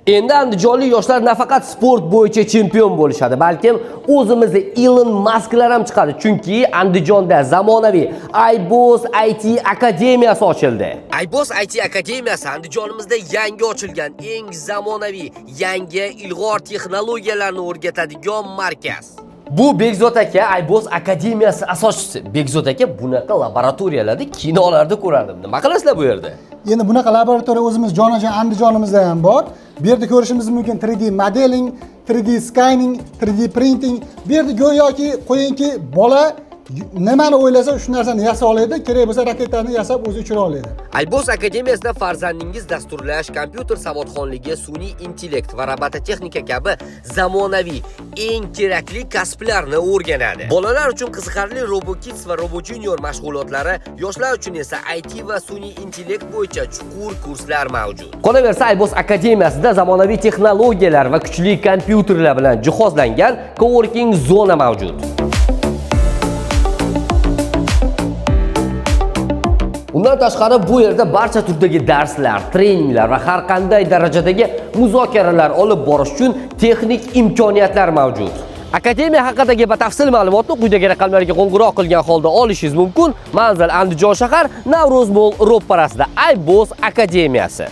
Endi andijonlik yoshlar nafaqat sport bo'yicha chempion bo'lishadi, balkim o'zimizni Ilon Masklar ham chiqadi. Chunki Andijonda zamonaviy iBoss IT akademiyasi ochildi. iBoss IT akademiyasi Andijonimizda yangi ochilgan eng zamonaviy, yangi ilg'or texnologiyalarni o'rgatadigan markaz. Bu Bekzod aka iBoss akademiyasi asoschisi. Bekzod aka, bunaqa laboratoriyalarda kinolarda ko'rardim. Nima qilasizlar bu yerda? Endi bunaqa laboratoriya o'zimiz jonajon Andijonimizda ham bor. Bu yerda ko'rishimiz mumkin 3D modeling, 3D scanning, 3D printing. Bu yerda go'yoki qo'yingki bola nimani o'ylasa shu narsani yasa oladi, kerak bo'lsa raketani yasab o'zi uchira oladi. iBoss akademiyasida farzandingiz dasturlash, kompyuter savodxonligi, sun'iy intellekt va robototexnika kabi zamonaviy eng kerakli kasblarni o'rganadi. Bolalar uchun qiziqarli RoboKids va Robo Junior mashg'ulotlari, yoshlar uchun esa IT va sun'iy intellekt bo'yicha chuqur kurslar mavjud. Qolaversa, iBoss akademiyasida zamonaviy texnologiyalar va kuchli kompyuterlar bilan jihozlangan coworking zona mavjud. Undan tashqari bu yerda barcha turdagi darslar, treninglar va har qanday darajadagi muzokaralar olib borish uchun texnik imkoniyatlar mavjud. Akademiya haqidagi batafsil ma'lumotni quyidagi raqamlarga qo'ng'iroq qilgan holda olishingiz mumkin. Manzil: Andijon shahar, Navro'z Mall ro'parasida iBoss akademiyasi.